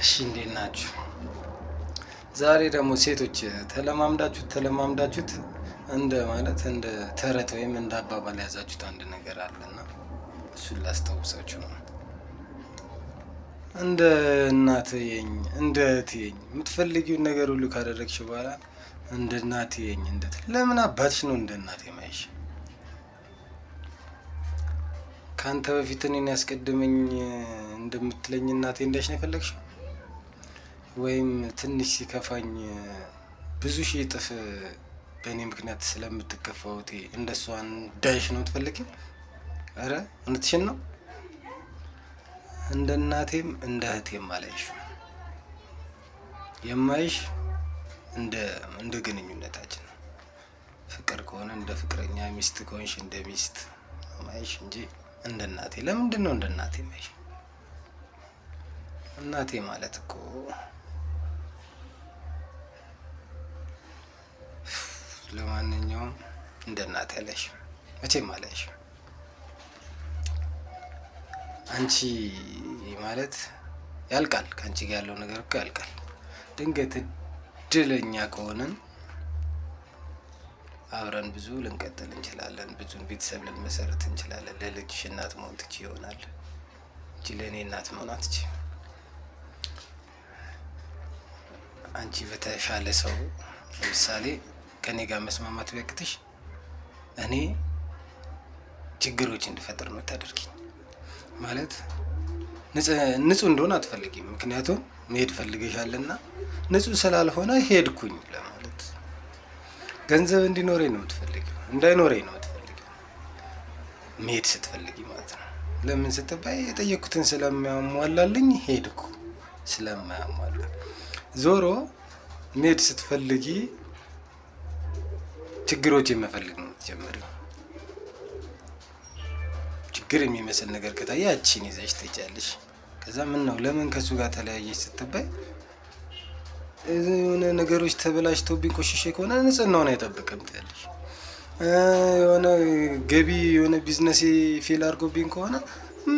እሺ እንዴት ናችሁ? ዛሬ ደግሞ ሴቶች ተለማምዳችሁት ተለማምዳችሁት እንደ ማለት እንደ ተረት ወይም እንደ አባባል የያዛችሁት አንድ ነገር አለና እሱን ላስታውሳችሁ ነው። እንደ እናትየኝ እንደ እህትየኝ የምትፈልጊውን ነገር ሁሉ ካደረግሽ በኋላ እንደ እናትየኝ እንደ ለምን አባትሽ ነው እንደ እናቴ ማይሽ? ከአንተ በፊት እኔን ያስቀድመኝ እንደምትለኝ እናቴ እንዳይሽ ነው የፈለግሽው? ወይም ትንሽ ሲከፋኝ ብዙ ሺህ እጥፍ በእኔ ምክንያት ስለምትከፋው እህቴ እንደሷ እንዳይሽ ነው የምትፈልጊው? ኧረ እውነትሽን ነው። እንደ እናቴም እንደ እህቴም አላይሽም። የማይሽ እንደ ግንኙነታችን ነው። ፍቅር ከሆነ እንደ ፍቅረኛ፣ ሚስት ከሆንሽ እንደ ሚስት ማይሽ እንጂ እንደ እናቴ ለምንድን ነው እንደ እናቴ ማይሽ? እናቴ ማለት እኮ ለማንኛውም እንደ እናቴ አላይሽም፣ መቼም አላይሽም። አንቺ ማለት ያልቃል፣ ከአንቺ ጋር ያለው ነገር እኮ ያልቃል። ድንገት እድለኛ ከሆንን አብረን ብዙ ልንቀጥል እንችላለን። ብዙን ቤተሰብ ልንመሰርት እንችላለን። ለልጅሽ እናት መሆን ትችይ ይሆናል እንጂ ለእኔ እናት መሆን አትችይም። አንቺ በተሻለ ሰው ለምሳሌ ከእኔ ጋር መስማማት ቢያቅትሽ እኔ ችግሮች እንድፈጥር ነው የምታደርጊኝ። ማለት ንጹህ እንደሆነ አትፈልጊም። ምክንያቱም መሄድ ፈልገሻልና ንጹህ ስላልሆነ ሄድኩኝ ለማለት ገንዘብ እንዲኖረኝ ነው የምትፈልጊው፣ እንዳይኖረኝ ነው የምትፈልጊው መሄድ ስትፈልጊ ማለት ነው። ለምን ስትባይ የጠየኩትን ስለማያሟላልኝ ሄድኩ። ስለማያሟላ ዞሮ መሄድ ስትፈልጊ ችግሮች የመፈለግ ነው የምትጀምሪው። ችግር የሚመስል ነገር ከታየ ያቺን ይዘሽ ትሄጃለሽ። ከዛ ምን ነው ለምን ከሱ ጋር ተለያየች ስትባይ የሆነ ነገሮች ተበላሽተውብኝ ቆሽሼ ከሆነ ንጽህናውን አይጠብቅም ትያለሽ። የሆነ ገቢ የሆነ ቢዝነሴ fail አድርጎብኝ ከሆነ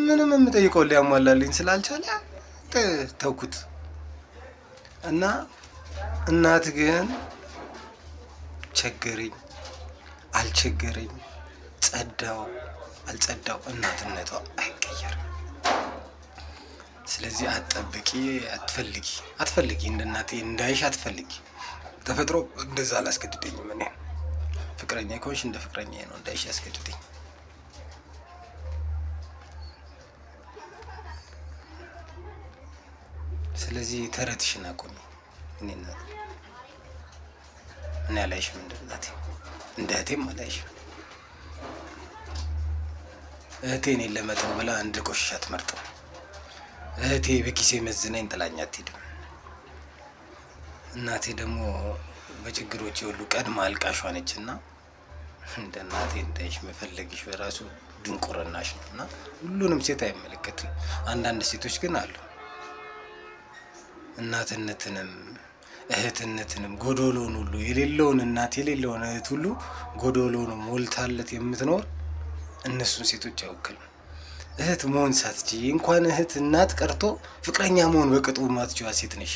ምንም የምጠይቀውን ሊያሟላልኝ ስላልቻለ ተውኩት። እና እናት ግን ቸገረኝ አልቸገረኝ ጸዳው አልጸዳው እናትነቷ አይቀየርም። ስለዚህ አትጠብቂ፣ አትፈልጊ አትፈልጊ እንደ እናቴ እንዳይሽ አትፈልጊ። ተፈጥሮ እንደዛ አላስገድደኝም። እኔ ፍቅረኛ ከሆንሽ እንደ ፍቅረኛ ነው እንዳይሽ ያስገድደኝ። ስለዚህ ተረትሽን አቁሚ። እኔ እናቴ እኔ አላይሽም እንደ እናቴ እንደ እህቴም አላይሽም። እህቴ እኔን ለመተው ብላ እንደ ቆሻሻ አትመርጥም። እህቴ በኪሴ መዝናኝ ጥላኝ አትሄድም። እናቴ ደግሞ በችግሮች ሁሉ ቀድማ አልቃሿ ነች እና እንደ እናቴ እንዳይሽ መፈለግሽ በራሱ ድንቁርናሽ ነው። እና ሁሉንም ሴት አይመለከትም። አንዳንድ ሴቶች ግን አሉ እናትነትንም እህትነትንም ጎዶሎን ሁሉ የሌለውን እናት የሌለውን እህት ሁሉ ጎዶሎን ሞልታለት የምትኖር እነሱን ሴቶች አይወክልም። እህት መሆን ሳትችይ እንኳን እህት እናት ቀርቶ ፍቅረኛ መሆን በቅጡ ማትችዋ ሴት ነሽ።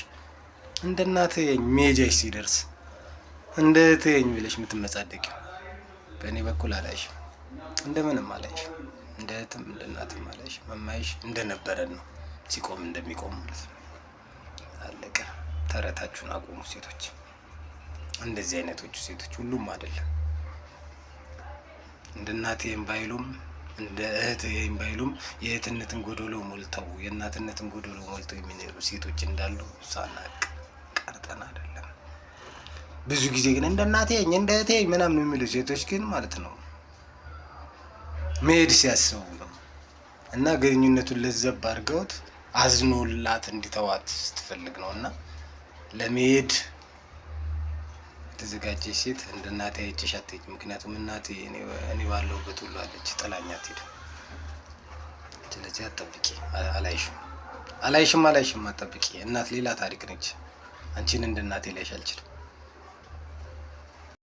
እንደ እናትህ ሜጃሽ ሲደርስ እንደ እህትህ ብለሽ የምትመጻደቂው። በእኔ በኩል አላይሽም፣ እንደምንም አላይሽም፣ እንደ እህትም እንደ እናትም አላይሽም። መማይሽ እንደነበረን ነው፣ ሲቆም እንደሚቆም ማለት ነው። አለቀ። ተረታችሁን አቁሙ ሴቶች። እንደዚህ አይነቶቹ ሴቶች ሁሉም አይደለም። እንደ እናቴም ባይሉም እንደ እህቴም ባይሉም የእህትነትን ጎዶሎ ሞልተው የእናትነትን ጎዶሎ ሞልተው የሚኖሩ ሴቶች እንዳሉ ሳናቅ ቀርጠን አይደለም። ብዙ ጊዜ ግን እንደ እናቴ እንደ እህቴ ምናምን የሚሉ ሴቶች ግን ማለት ነው መሄድ ሲያስቡ ነው እና ግንኙነቱን ለዘብ አድርገውት አዝኖላት እንዲተዋት ስትፈልግ ነው። እና ለመሄድ የተዘጋጀች ሴት እንደ እናቴ አይቼሽ አትሄጂም። ምክንያቱም እናቴ እኔ ባለሁበት ሁሉ አለች፣ ጥላኝ አትሄድም። ስለዚህ አትጠብቂ፣ አላይሽም አላይሽም አላይሽም፣ አትጠብቂ። እናት ሌላ ታሪክ ነች። አንቺን እንደ እናቴ ላይሽ አልችልም።